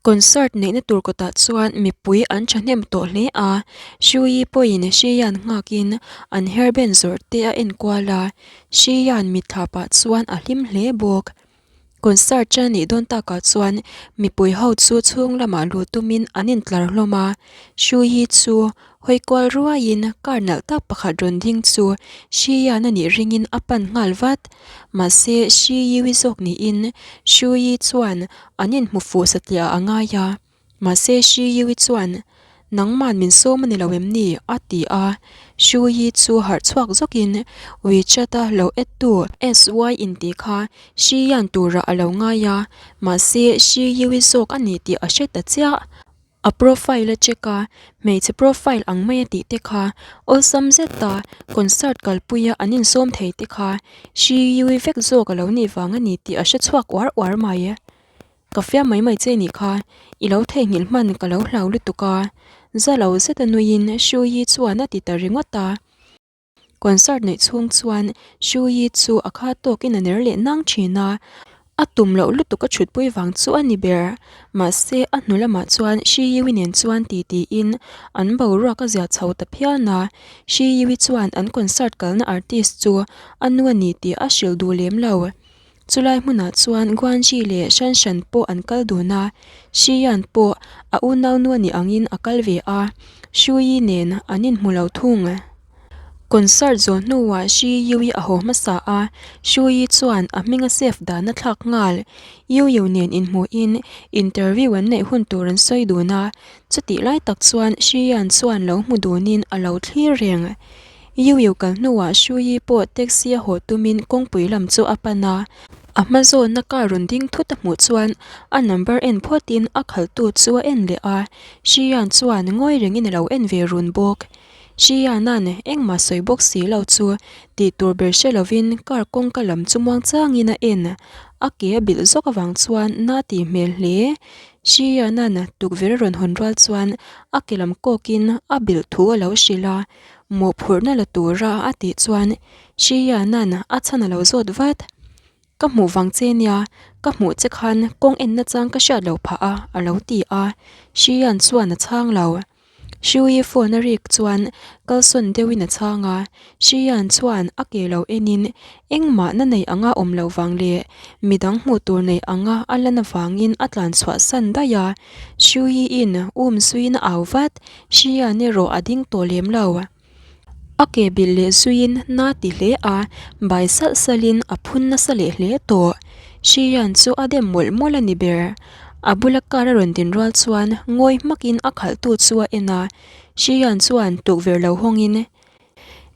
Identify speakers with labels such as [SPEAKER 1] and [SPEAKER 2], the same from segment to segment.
[SPEAKER 1] Concert neihna tur kawtah chuan mipui an thahnem tawh hle a, Shuyi pawhin Shiyan nghakin an hairband zawrh te a enkual a, Shiyan mitthla pah chuan a hlim hle bawk. Concert a nih dawn takah chuan mipui ho chu chhung lamah luh tumin an intlar hlawm a, Shuyi chu hawi kual ruaiin car nalh tak pakhat rawn ding chu Shiyan a nih ringin a pan nghal vat. Mahse Shiyi zawk niin Shuyi chuan An inhmu fuh satliah a ngai a, mahse Shi Yui chuan, Nangman min sawm a ni lo em ni? a ti a. Shu Yi chu harh chhuak zawkin WeChat-a lo add tu SY intih kha Shi Yan turah a lo ngai a, mahse Shi Yui zawk a ni tih a hre ta chiah. A profile a check a, hmeichhe profile ang mai a tih te kha awlsam zeta concert kalpuia an insawm thei te kha Shi Yui vek zawk a lo nih vang a ni tih a hre chhuak uar uar mai. Ka fiam mai mai che nih kha, i lo theihnghilh hman ka lo hlau lutuk a, za lo zeta nuiin Shu Yi chuan a ti ta ringawt a. Concert neih chhung chuan Shuyi chu a kha tawkin a ner leh nang thin a, a tum loh lutuk a thutpui vang chu a ni ber. Mahse a hnu lamah chuan Shiyui nen chuan ti tiin an boruak a zia chho ta phian a, Shiyui chuan an concert kalna artist chu a nu a ni tih a hrilh duh lem lo. Chulai hmunah chuan Guanji leh Shan Shan pawh an kal dun a, Shi Yan pawh a unaunu a nih angin a kal ve a, Shu Yi nen an inhmu lo thung. Concert zawh hnuah Shi Yui a haw hmasa a, Shu Yi chuan a hminga save dan a thlak nghal. Yu Yu nen inhmuhin interview an neih hun tur an sawi dun a, chutih lai tak chuan Shi Yan chuan lo hmu dunin a lo thlir reng. Yu Yu kal hnuah Shu Yi pawh taxi a haw tumin kawngpui lam chu a pan a, a hma zawnna car rawn ding thut a hmuh chuan a number en phawtin a khalhtu chu a en leh a, Shi Yan chuan ngawi rengin a lo en ve run bawk. Shi Yan-a'n engmah sawi bawk si lo chu tih tur ber hre lovin car kawngka lam chu muang changin a en, a ke a bilh zawk avang chuan na tih hmel hle. Shi Yan-a'n tukverh a rawn hawn rual chuan a ke lam kawkin a bilh thu a lo hrilh a, Mawhphurhna la tura a tih chuan Shiyana'n a chhan a lo zawt vat. Ka hmuh vang che nia, ka hmuh che khan kawng en nachang ka hriat lo phah a, a lo ti a. Shiyan chuan a chhang lo. Shiui phone a rik chuan kalsawn deuhin a chhang a. Shiyan chuan a ke lo enin engmah na nei anga awm lo vang leh midang hmuh tur nei anga a lan avangin a tlan chhuah san daih a. Shiuiin um zuiin a au vat. Hrian erawh a ding tawh lem lo. A ke bilh leh zuiin na ti hle a, bai salh salhin a phun nasa leh hle tawh. Hrian chu a dem mawlh mawlh a ni ber. A bula car a rawn din rual chuan ngawi hmakin a khalhtu chu a en a, Hrian chuan tukverh lo hawngin,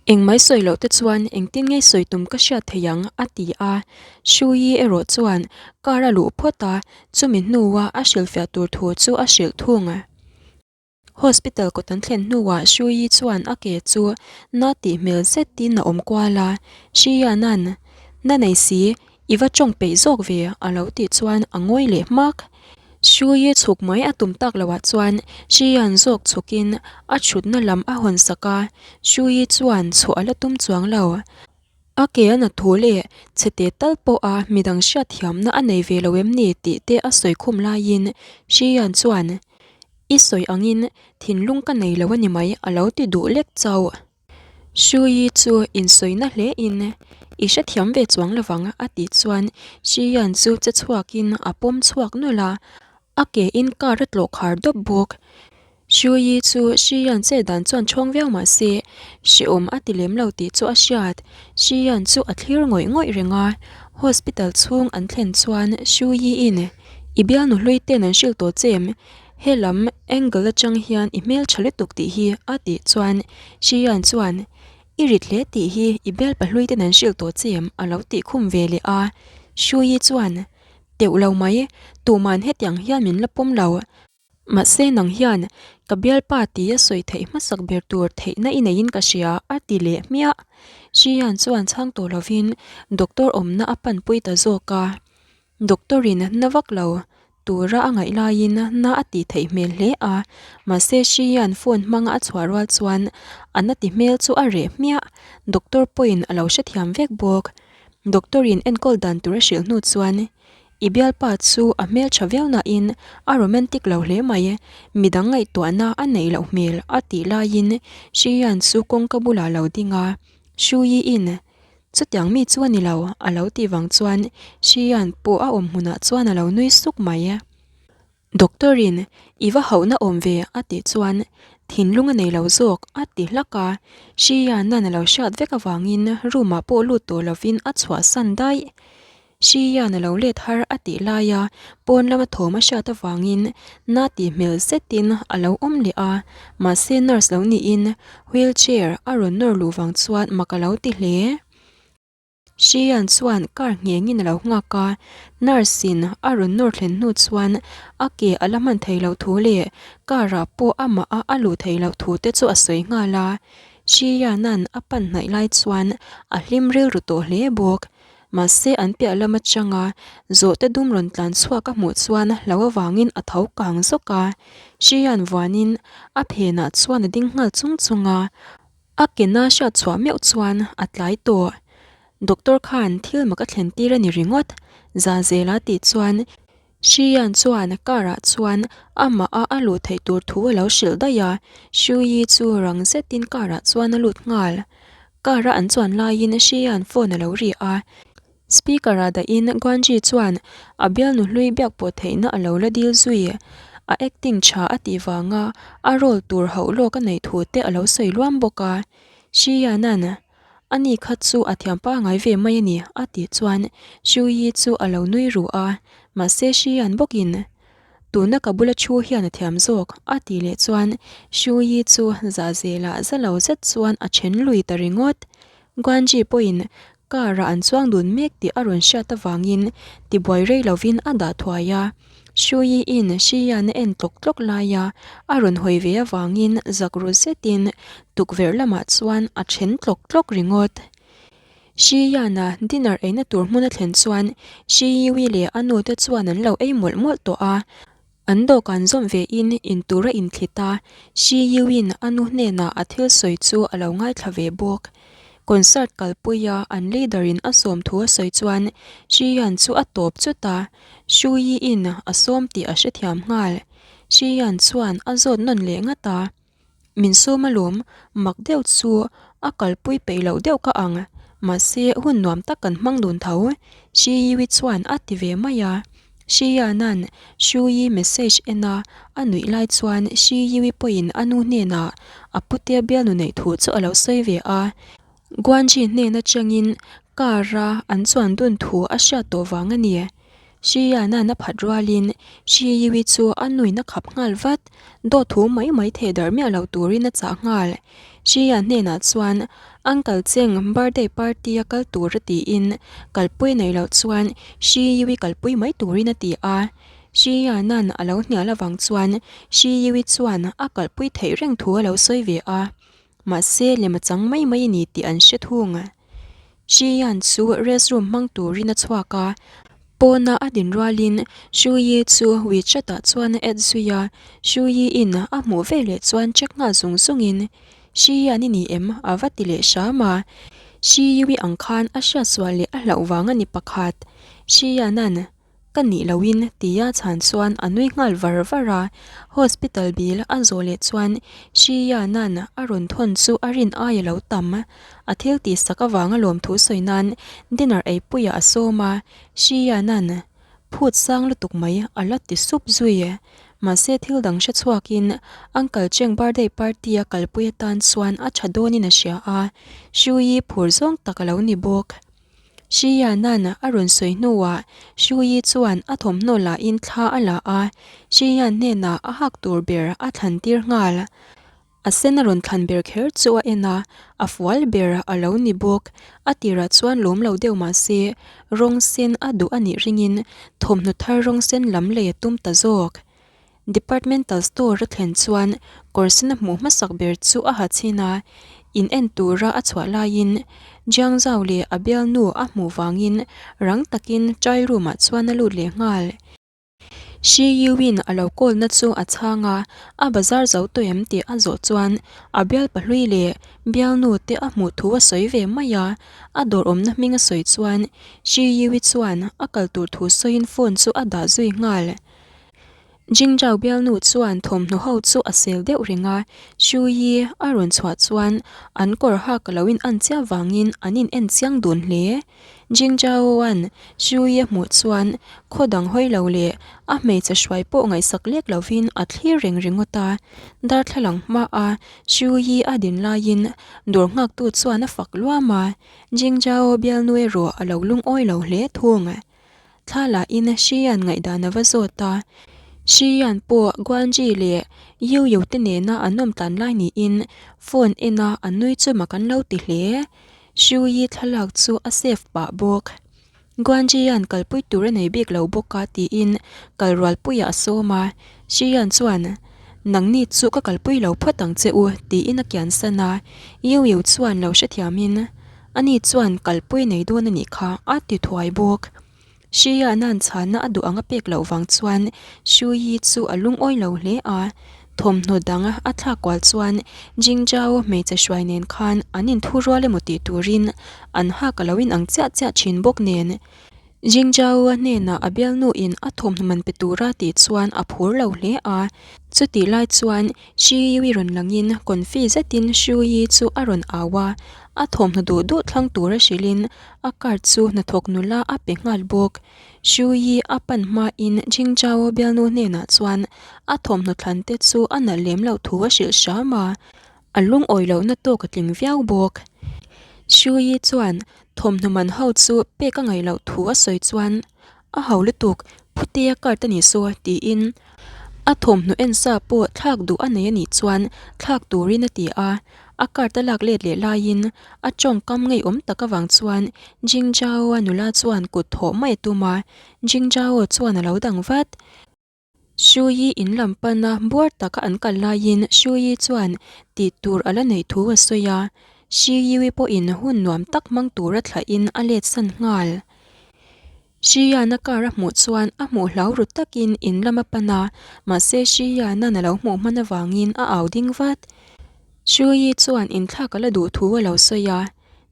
[SPEAKER 1] Engmai sawi loh te chuan engtin nge sawi tum ka hriat thei ang? a ti a. Shuyi erawh chuan car a luh phawt a, chumi hnua a hrilhfiah tur thu chu a hrilh thung. Hospital kawt an thlen hnuah Shuyi chuan a ke chu na tih hmel zetin a awm kual a, Shiyan-a'n, Na nei si, i va tawng peih zawk ve, a lo tih chuan a ngawi leh hmak. Shuyi chhuk mai a tum tak loah chuan Shiyan zawk chhukin a thutna lam a hawn sak a, Shuyi chuan chhuah a la tum chuang lo. A ke a na thu leh chhete tal pawha midang hriatthiamna a nei ve lo em ni tih te a sawi khum laiin Shiyan chuan, I sawi angin thinlung ka nei lo a ni mai a lo ti duh lek chauh. Shuyi chu insawina hle in i hrethiam ve chuang lovang a tih chuan Shiyan chu che chhuakin a pawm chhuak nawlh a, a ke in car a tlawh khar dawp bawk. Shuyi chu Shiyan che dan chuan chhawng viau mah se hrehawm a ti lem lo tih chu a hriat. Shiyan chu a thlir ngawih ngawih reng a, hospital chhung an thlen chuan Shuyi in I bialnu hlui ten an hrilh tawh che em? He lam angle atang hian i hmel tha lutuk tih hi a tih chuan Shiyan chuan I rit hle tih hi i bialpa hlui ten an hrilh tawh che em? a lo tih khum ve leh a. Shuyi chuan Teuh lo mai, tuman hetiang hian min la pawm lo. Mahse nang hian ka bialpa ti a sawi theih hmasak ber tur theihna i neiin ka hria a ti leh hmiah. Shiyan chuan chhang tawh lovin doctor awmna a panpui ta zawk a. Doctor in na vak lo tura a ngaih laiin na a tih theih hmel hle a, mahse Shiyan phone hmanga a chhuah rual chuan a na ti hmel chu a reh hmiah. Doctor pawhin a lo hrethiam vek bawk. Doctor in enkawl dan tur a hrilh hnu chuan. I bialpa chu a hmeltha viau nain a romantic lo hle mai, midang ngaihtuahna a neih loh hmel a tih laiin Shiyan chu kawngka bulah lo ding a, Shuyi-in chutiang mi chu a ni lo a lo tih vang chuan Shiyan pawh a awm hmunah chuan a lo nui suk mai. Doctor in i va hauhna awm ve a tih chuan thinlung a nei lo zawk a ti hlak a, Shiyan-an a lo hriat vek avangin room ah pawh lut tawh lovin a chhuahsan daih. Shiyan a lo let har a tih laia pawn lama thawm a hriat avangin na tih hmel zetin a lo awm leh a, mahse nurse lo niin wheel chair a rawn nawr luh vang chuan mak a lo ti hle. Shiyan chuan car nghengin a lo nghak a, nurse in a rawn nawr thlen hnu chuan a ke a la hman thei loh thu leh car ah pawh amah a a luh theih loh thu te chu a sawi nghal a. Shiyan-a'n a pan hnaih lai chuan a hlim rilru tawh hle bawk. Mahse an piah lam atanga zawhte dum rawn tlan chhuak a hmuh chuan hlo avangin a tho kang zawk a. Shiyan vuanin a phenah chuan a ding nghal chung chung a. A kena hriat chhuah meuh chuan a tlai tawh. Doctor khan thil mak a thlen tir a ni ringawt, Zazela tih chuan Shiyan chuan car ah chuan amah a a luh theih tur thu a lo hrilh daih a, Shuyi chu rang zetin car ah chuan a lut nghal. Car a an chuan laiin Shiyan phone a lo ri a, Speaker ah dahin Guanji chuan a bialnu hlui biak pawh theihna a lo la dil zui. A acting tha a tih vanga a role tur hauh lawk a neih thu te a lo sawi luam bawk a. Shiyan-a'n a ni kha chu a thiam pangai ve mai a ni a tih chuan Shuyi chu a lo nui ruh a, mahse Shiyan bawkin tuna ka bula thu hian a thiam zawk a tih leh chuan Shuyi chu zah zelah za lo zet chuan a then lui ta ringawt. Guanji pawhin Car ah an chuang dun mek tih a rawn hriat avangin tibuai rei lovin a dah thuai a. Shuyi in Shiyan a en tlawk tlawk lai a, a rawn hawi ve avangin zak ru zetin tukverh lamah chuan a then tlawk tlawk ringawt. Shiyan a dinner eina tur hmun a thlen chuan Shiyui leh a nu te chuan an lo ei mawlh mawlh tawh a. An dawhkan zawm ve in in tur a inthlit a, Shi Yu-in a nu hnenah a thil sawi chu a lo ngaithla ve bawk. Concert kalpuia an leader in a sawm thu a sawi chuan Shi Yan chu a tawp chut a, Shu Yi-in a sawm tih a hrethiam nghal. Shi Yan chuan a zawt nawn leh ngat a. Min sawm alawm, mak deuh chu a kalpui peih loh deuh ka ang, mahse hun nuam tak kan hmang dun tho, Shi Yui chuan a ti ve mai a. Shi Yana'n Shu Yi message en a a nuih lai chuan Shi Yui pawhin a nu hnenah a putea bialnu neih thu chu a lo sawi ve a. Guanji hnen atangin car a an chuan dun thu a hriat tawh vang a ni. Shi Yana na phat rualin Shi Yui chu a nuin a khap nghal vat, dawt thu mai mai theh darh miah lo turin a chah nghal. Shi Ya hnenah chuan Uncle Cheng birthday party a kal tur a tiin kalpui nei loh chuan Shi Yui kalpui mai turin a ti a. Shi Yana'n a lo hnial avang chuan Shi Yui chuan a kalpui theih reng thu a lo sawi ve a. Mahse lem a chang mai mai a ni tih an hre thung. Shi Yan chu restroom hmang turin a chhuak a, pawna a din rualin Shu Yi chu WeChat ah chuan a add zui a, Shu Yi in a hmuh veleh chuan check nghal zung zungin, Shi Yan i ni em? a va ti leh hram a, Shi Yui ang khan a hriatsual leh a hlauh vang a ni pakhat. Shi Yan-a'n. Ka nih loin tia chhan chuan a nui nghal var var a, hospital bill a zawh leh chuan Shi Yana'n a rawn thawn chu a rin ai a lo tam. A thil tih sak avanga lawmthu sawi nan dinner eipuiah a sawm a, Shi Yana'n phut sang lutuk mai a la ti sup zui. Mahse thil dang hre chhuakin Uncle Cheng birthday party a kalpui atan chuan a tha dawnin a hria a, Shu Yi phur zawng tak a lo ni bawk. Shi Yanan a rawn sawi hnuah Shu Yi chuan a thawmhnaw lahin thla a la a, Shi Yan hnenah a hak tur ber a thlan tir nghal. A sen a rawn thlan ber kher chu a en a, a fual ber a lo ni bawk. A tirah chuan lawm lo deuh mah se, rawng sen a duh a nih ringin thawmhnaw thar rawng sen lam lei a tum ta zawk. Departmental store a thlen chuan kawr sen a hmuh hmasak ber chu a ha chhin a, in en tura a chhuah laiin Jiang Zhao leh a bialnu a hmuh vangin rang takin trial room ah chuan a lut leh nghal. Shi Yu-in a lo call na chu a chhang a, a bazar zo tawh em tih a zawh chuan a bial pahlui leh bialnu te a hmuh thu a sawi ve mai a, a dawr awmna hming a sawi chuan Shi Yu-i chuan a kal tur thu sawiin phone chu a dah zui nghal. Jingzhao bialnu chuan thawmhnaw ho chu a sel deuh reng a, Shuyi a rawn chhuah chuan an kawr hak a lo in an chiah vangin an in en chiang dun hle. Jingzhao-a'n Shuyi a hmuh chuan khaw dang hawi lo leh a hmeichhe hruai pawh ngaihsak lek lovin a thlir reng ringawt a, darthlalang hmaah Shuyi a din laiin dawr nghaktu chuan a fak luam a, Jingzhao bialnu erawh a lo lungawi lo hle thung. Thla lahin Xian ngaihdan a va zawt a, Xian pawh Guanji leh Yu Yu te nena an awm tlan lai niin phone en a an nui chu mak an lo ti hle. Xiuyi thlalak chu a save pah bawk. Guanji-a'n kalpui tur a nei bik lo bawk a tiin kalrualpuiah a sawm a, Xian chuan, Nangni chu ka kalpui lo phawt ang che u tiin a kiansan a, Yu Yu chuan lo hrethiamin, Ani chuan kalpui nei dawn a nih kha a ti thuai bawk. Xiana'n chhana a duh ang a pek loh vang chuan Shuyi chu a lungawi lo hle a. Thawmhnaw dang a thlak kual chuan Jingzhao hmeichhe hruai nen khan an inthu rual emaw tih turin an hak a lo inang chiah chiah thin bawk nen. Jingzhao-a hnenah a bialnuin a thawmhnaw man pe tura tih chuan a phur lo hle a. Chutih lai chuan Shi Yui rawn langin confi zetin Shu Yi chu a rawn au a, a thawmhnaw duh duh thlang tura hrilhin a card chu hnathawk nula a pe nghal bawk. Shu Yi a pan hmain Jingzhao bialnu hnenah chuan a thawmhnaw thlan te chu a nalh lem loh thu a hrilh hram a, a lungawi lohna tawk a tling viau bawk. Shu Yi chuan thawmhnaw man ho chu pek a ngaih loh thu a sawi chuan A ho lutuk, Phutea card a ni saw tiin a thawmhnaw en sa pawh thlak duh a nei a nih chuan thlak turin a ti a, a card a lak let leh laiin a tawngkam ngeiawm tak avang chuan Jingzhao-a nula chuan kut thawh mai a tum a, Jingzhao chuan a lo dang vat. Shuyi in lam pana buar taka an kal laiin Shuyi chuan tih tur a la neih thu a sawi a, Shiyui pawhin hun nuam tak hmang tura thlahin a let san nghal. Shiyana car a hmuh chuan a hmuh hlau ru takin in lam a pan a, mahse Shiyana'n a lo hmuh hman avangin a au ding vat. Shuyi chuan inthlak a la duh thu a lo sawi a.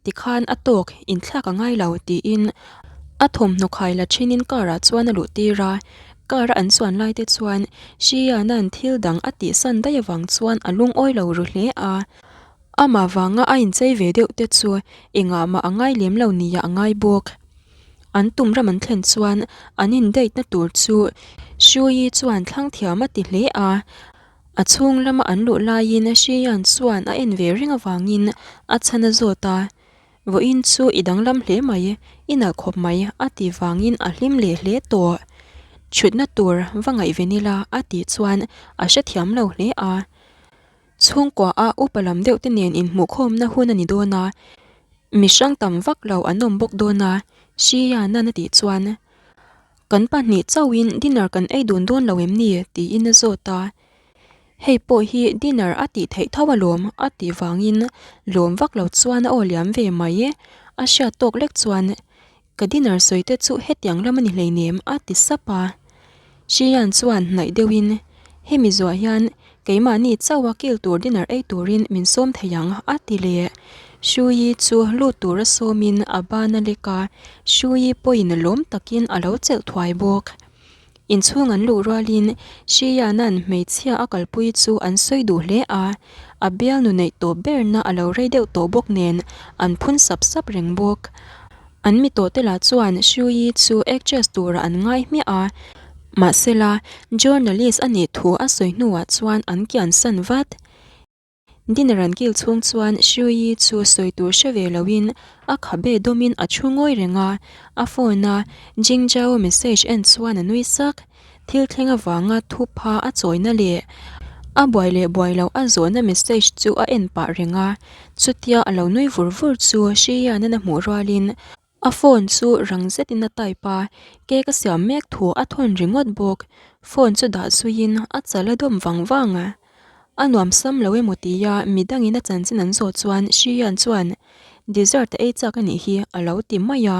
[SPEAKER 1] Tikhan a tawk, inthlak a ngai lo, tiin a thawmhnaw khai la thinin car ah chuan a luh tir a. Car a an chuan lai te chuan Shiyana'n thil dang a tihsan daih avang chuan a lungawi lo ru hle a. Amah vanga a inchei ve deuh te chu engah mah a ngai lem lo nia a ngai bawk. An tum ram an thlen chuan an in date na tur chu Shuyi chuan thlang thiam a ti hle a. A chhung lama an luh laiin Shiyan chuan a en ve reng avangin a chhan a zawt a, Vawiin chu i danglam hle mai, i nalh khawp mai a ti vangin a hlim leh hle tawh. Chhutna tur va ngaihven ila a tih chuan a hrethiam lo hle a. Chhungkua a upa lam deuh te nen inhmuhkhawmna hun a ni dawn a, mi hrang tam vak lo an awm bawk dawn a, Shiyan-an a tih chuan Kan pahnih chauhin dinner kan ei dun dawn lo em ni? tiin a zawt a. Hei pawh hi dinner a tih theih tho alawm a tih vangin lawm vak lo chuan a aw liam ve mai. A hriat tawk lek chuan ka dinner sawi te chu hetiang lam a ni hleinem a ti sap a. Shiyan chuan hnaih deuhin hemi zuah hian Keimahni chauha kil tur dinner ei turin min sawm thei ang, a ti leh. Shuyi chu lut tura sawmin a ban a lek a, Shuyi pawhin lawm takin a lo chelh thuai bawk. Inchhung an luh rualin Shiyana'n hmeichhia a kalpui chu an sawi duh hle a, a bialnu neih tawp berna a lo rei deuh tawh bawk nen an phun sap sap reng bawk. An mi tawhte lah chuan Shuyi chu actress turah an ngai hmiah a, mahsela journalist a nih thu a sawi hnuah chuan an kiansan vat. Dinner an kil chhung chuan Shuyi chu sawi tur hre ve loin a khabe dawmin a thu ngawi reng a, a phone a Jingzhao message en chuan a nui sak. Thil thleng avanga thupha a chawina leh a buai leh buai loh a zawhna message chu a en pah reng a, chutia a lo nui vur vur chu Hrianan a hmuh rualin a phone chu rang zetin a type a, cake a siam mek thu a thawn ringawt bawk. Phone chu dah zuiin a chal a dawm vang vang a. A nuam sam lo emaw tia midangin a chanchin an zawh chuan Hrian chuan dessert a ei chak a nih hi a lo ti mai a.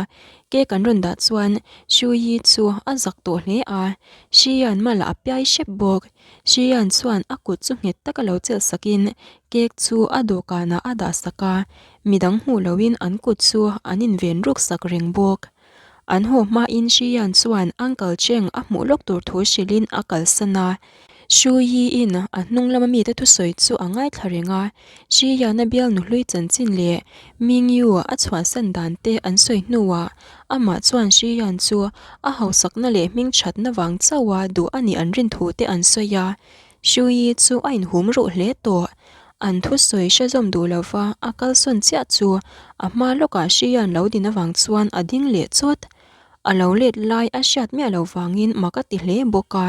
[SPEAKER 1] Cake an rawn dah chuan Shuyi chu a zak tawh hle a, Shiyan malah a piai hrep bawk. Shiyan chuan a kut chu nghet taka lo chelh sakin cake chu a dawhkanah a dah sak a, midang hmuh loin an kut chu an inven ruk sak reng bawk. An haw hmain Shiyan chuan Uncle Cheng a hmuh lawk tur thu hrilhin a kalsan a. Shuyi-in a hnung lama mite thusawi chu a ngaithla reng a, Shiyan-a bial nuhlui chanchin leh Mingyu a chhuahsan dan te an sawi hnuah amah chuan Shiyan chu a hausakna leh hmingthatna vang chauha duh a nih an rin thu te an sawi a. Shuyi chu a inhum ruh hle tawh. An thusawi hre zawm duh lova a kalsawn chiah chu a hma lawkah Shiyan lo din avang chuan a ding leh chawt. A lo let lai a hriat miah lo vangin mak a ti hle bawk a.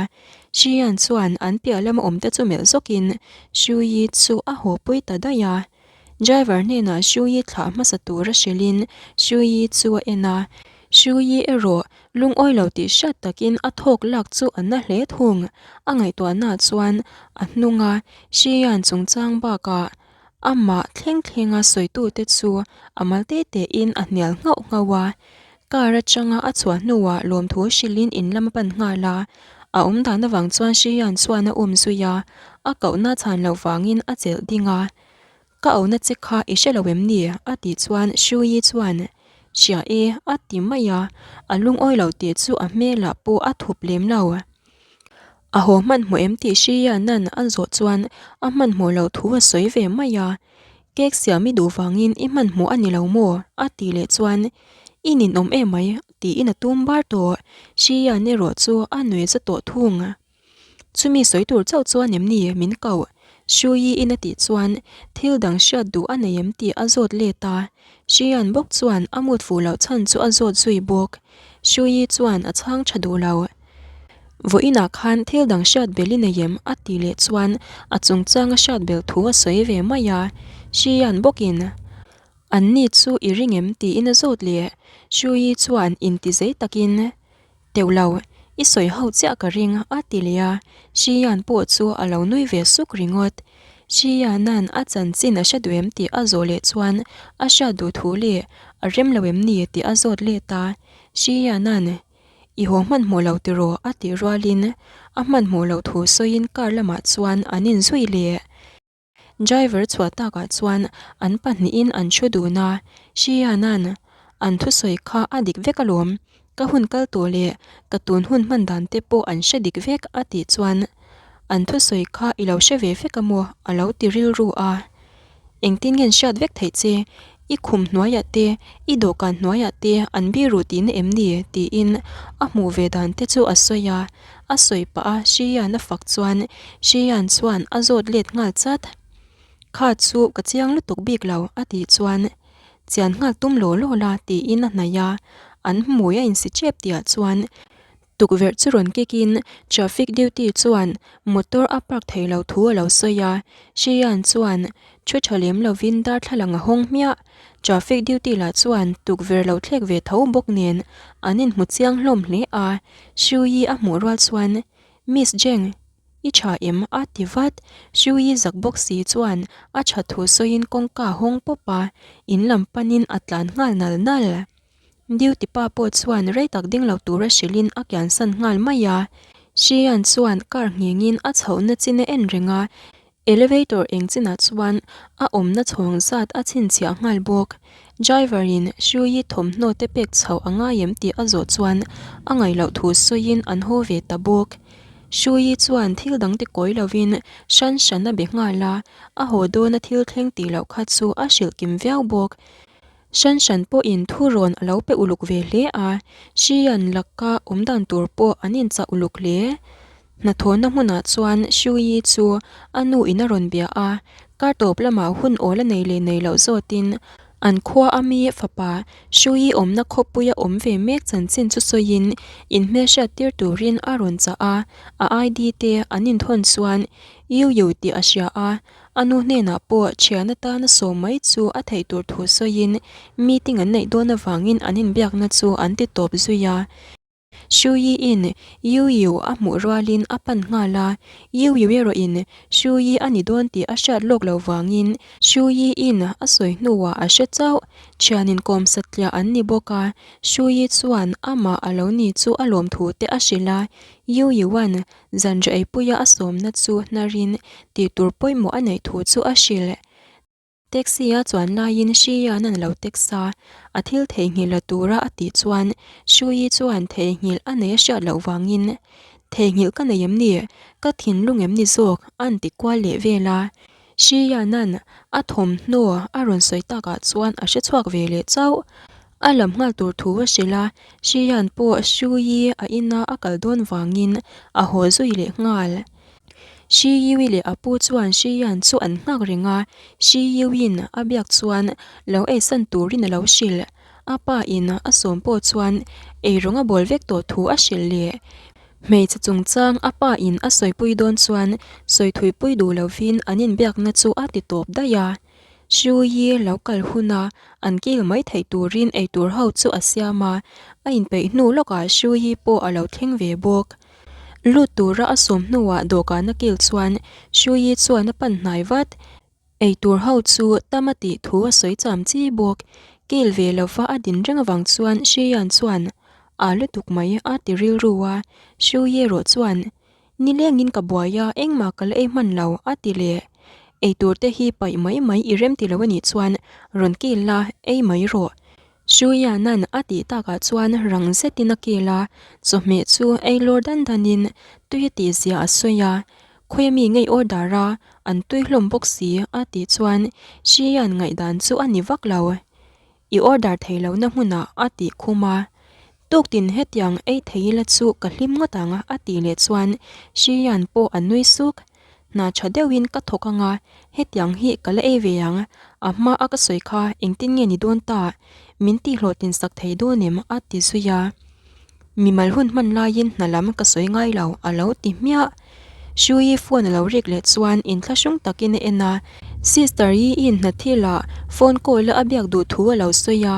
[SPEAKER 1] Shiyan chuan an piah lama awmte chu melh zawkin Shuyi chu a haw pui ta daih a. Driver hnenah Shuyi thlah hmasa tura hrilhin Shuyi chu a en a. Shuyi erawh lungawi lo tih hriat takin a thawk lak chu a na hle thung. A ngaihtuahnaah chuan a hnunga Shiyan chungchang bakah amah thleng thlenga sawitute chu a mal te tein a hnial nghauh nghauh a. Car atanga a chhuah hnuah lawmthu hrilhin in lam a pan nghal a, a awm dan avang chuan Shiyan chuan a um zui a, a kohna chhan loh vangin a chelh ding a. Ka ohna che kha i hre lo em ni? a tih chuan Shuyi chuan, Hria e, a ti mai a, a lungawi lo tih chu a hmelah pawh a thup lem lo. A haw hmanhmawh em tih Shiyanan a zawh chuan a hmanhmawh loh thu a sawi ve mai a, Cake siam i duh vangin i hmanhmawh a ni lo maw? a tih leh chuan, I ninawm emai tiin a tum bar tawh. Shiyan erawh chu a nuih za tawh thung. Chumi sawi tur chauh chuan em ni min koh? Shuyi in a tih chuan thil dang hriat duh a nei em tih a zawt let a. Shiyan bawk chuan a mut fuh loh chhan chu a zawt zui bawk. Shuyi chuan a chhang tha duh lo. Vawiinah khan thil dang hriat bel i nei em? a tih leh chuan a chungchang a hriat bel thu a sawi ve mai a. Shiyan bawkin An ni chu i ring em? tiin a zawt leh. Shuyi chuan inti zei takin Teuh lo, i sawi ho chiah ka ring a ti leh a, Shiyan pawh chu a lo nui ve suk ringawt. Shiyanan a chanchin a hre duh em tih a zawh leh chuan a hriat duh thu leh a rem lo em ni tih a zawt let a, Shiyanan i haw hmanhmawh lo tiraw a tih rualin a hmanhmawh loh thu sawiin car lamah chuan an inzui leh. Driver chhuah takah chuan an pahnihin an thu dun a, Shianan an thusawi kha a dik vek alawm, ka hun kal tawh leh ka tun hun hman dan te pawh an hre dik vek a tih chuan an thusawi kha i lo hre ve vek a maw a lo ti rilru a. Engtin nge an hriat vek theih che, i khum hnuaiah te, i dawhkan hnuaiah te an biru tihna em ni tiin a hmuh ve dan te chu a sawi a. A sawi pah a, Shiyan a fak chuan Shiyan chuan a zawt let nghal chat. Kha chu ka chiang lutuk bik lo a tih chuan chian nghal tum law law la tiin a hnaih a, an hmui a insi tep tihah chuan tukverh chu rawn kik in traffic duty chuan motor a park thei lo thu a lo sawi a, Shiyan chuan thu tha lem lovin darthlalang a hawng hmiah. Traffic duty lah chuan tukverh lo thlek ve tho bawk nen an inhmu chiang hlawm hle a. Shuyi a hmuh rual chuan, Miss Jeng, i tha em? a ti vat. Shuyi zak bawk si chuan a tha thu sawiin kawngka a hawng pawp a, in lam panin a tlan nghal nal nal. Duty pa pawh chuan rei tak ding lo tura hrilhin a kiansan nghal mai a. Shiyan chuan car nghengin a chhohna chin a en reng a, Elevator eng chinah chuan a awmna chhawng zat a chhinchhiah nghal bawk. Driver in Shuyi thawmhnaw te pek chhoh a ngai em tih a zawh chuan a ngaih loh thu sawiin an haw ve ta bawk. Shuyi chuan thil dang ti kawi lovin hran hran a be nghal a, a haw dawna thil thleng tih loh kha chu a hrilh kim viau bawk. Hran hran pawhin thu rawn a lo pe uluk ve hle a, Shiyan laka awm dan tur pawh an inchah uluk hle. Hnathawhna hmunah chuan Shuyi chu a nu in a rawn bia a, kar tawp lamah hun awl a nei leh nei loh zawtin an khua a mi fapa Shuyi awmna khawpuia awm ve mek chanchin chu sawiin inhmelhriat tir turin a rawn chah a, a ID te an inthawn chuan Yu Yu tih a hria a, A nu hnenah pawh thian atana sawm mai chu a theih tur thu sawiin meeting an neih dawn avangin an inbiakna chu an ti tawp zui a. Shuyi-in Yu Yu a hmuh rualin a pan nghal a, Yu Yu erawhin Shuyi a ni dawn tih a hriat lawk lo vangin Shuyi-in a sawi hnuah a hre chauh. Thian inkawm satliah an ni bawk a, Shuyi chuan amah a lo ni chu a lawmthu te a hrilh a, Yu Yuan zanriah eipuia a sawmna chu hnarin tih tur pawimawh a neih thu chu a hrilh. Taxi a chuan laiin Shiyan a lo text a, a thil theihnghilh la tura a tih chuan Shuyi chuan theihnghilh a nei a hriat loh vangin Theihnghilh ka nei em ni? Ka thinlung em ni zawk? a'n ti kual leh vel a. Shiyan-a'n a thawmhnaw a rawn sawi takah chuan a hre chhuak ve leh chauh. A lam nghal tur thu a hrilh a, Shiyan pawh Shuyi a ina a kal dawn vangin a haw zui leh nghal. Shi Yui leh a pu chuan Shi Yan chu an nghak reng a, Shi Yuiin a biak chuan lo eisan turin a lo hrilh. A pa in a sawm pawh chuan eirawng a bawl vek tawh thu a hrilh leh. Hmeichhe chungchang a pa in a sawipui dawn chuan sawithuipui duh lovin an inbiakna chu a ti tawp daih a. Shuyi lo kal huna an kil mai theih turin eitur ho chu a siam a, a inpeih hnu lawkah Shuyi pawh a lo thleng ve bawk. Lut tura a sawm hnuah dawhkan a kil chuan Shuyi chuan a pan hnai vat. Eitur ho chu tam a tih thu a sawi cham chi bawk. Kil ve lova a din reng avang chuan Shiyan chuan a lutuk mai a ti rilru a, Shuyi erawh chuan Nilengin ka buai a, engmah ka la ei hman lo, a ti leh. Eitur te hi paih mai mai i rem ti lo a nih chuan rawn kil la, ei mai rawh. Shuianan a tih takah chuan rang zetin a kil a, chawhmeh chu ei lawr dan danin tui a tih zia a sawi a, Khawi ami ngei order a, an tui hlawm bawk si, a tih chuan Shiyan ngaihdan chu a ni vak lo. I order thei lo na hmunah a tih khum a. Tuktin hetiang ei thei ila chu ka hlim ngawt ang a tih leh chuan Shiyan pawh a nui suk. Hna tha deuhin ka thawk anga hetiang hi ka la ei ve ang, a hma a ka sawi kha engtin nge ni dawn ta, min tih hlawhtlin sak thei dawn em a ti zui a. Mimal hun hman laiin hna lam ka sawi ngai lo a lo ti hmiah. Shuyi phone a lo rik leh chuan inthlahrung takin a en a, Sister Yi-in hna thilah phone call a biak duh thu a lo sawi a.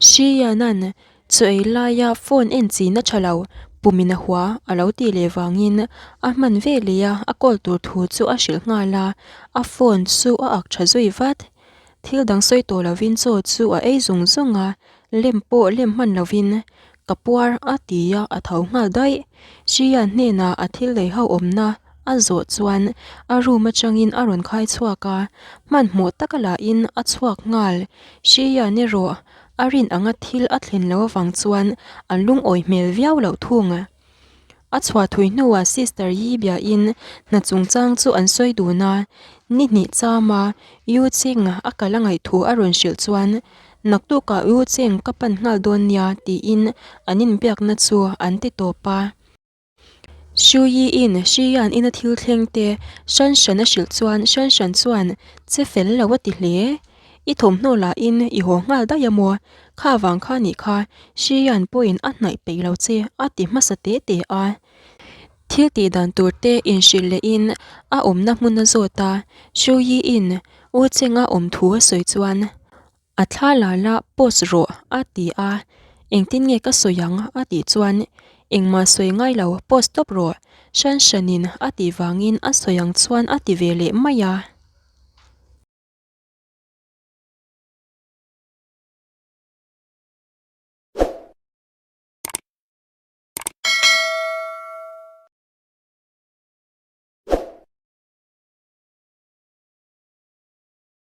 [SPEAKER 1] Shiyan-a'n chaw ei laia phone en chin a tha lo, pumin a hua a lo tih leh vangin a hman ve leh a, a call tur thu chu a hrilh nghal a, a phone chu a ak tha zui vat. Thil dang sawi tawh lovin chaw chu a ei zung zung a, lem pawh lem hman lovin ka puar a ti a, a tho nghal daih. Shiyan hnenah a thil lei ho awmna a zawh chuan a room atangin a rawn khai chhuak a, hmanhmawh taka lahin a chhuak nghal. Shiyan erawh a rin anga thil a thlen loh avang chuan a lungawi hmel viau loh thung. A chhuah thui hnuah Sister Yi biain hna chungchang chu an sawi dun a, ni hnih chama Yu Cheng a kal a ngaih thu a rawn hrilh chuan naktukah Yu Cheng ka pan nghal dawn nia tiin an inbiakna chu an ti tawp a. Shu Yi-in Shi-Yan ina thil thleng te Shan Shan a hrilh chuan Shan Shan chuan che fel lo a ti hle. I thawmhnaw lahin i haw nghal daih a maw? Kha vang kha nih kha Shi-Yan pawhin a hnaih peih lo che a ti hmasa te te a. Thil tih dan tur te inhrilh lehin a awmna hmun a zawt a, Shu Yi-in U Cheng-a awm thu a sawi chuan A thla la la post rawh a ti a, engtin nge ka sawi ang a tih chuan engmah sawi ngai lo post tawp rawh Shan Shanin a tih vangin a sawi ang chuan a ti ve leh mai a.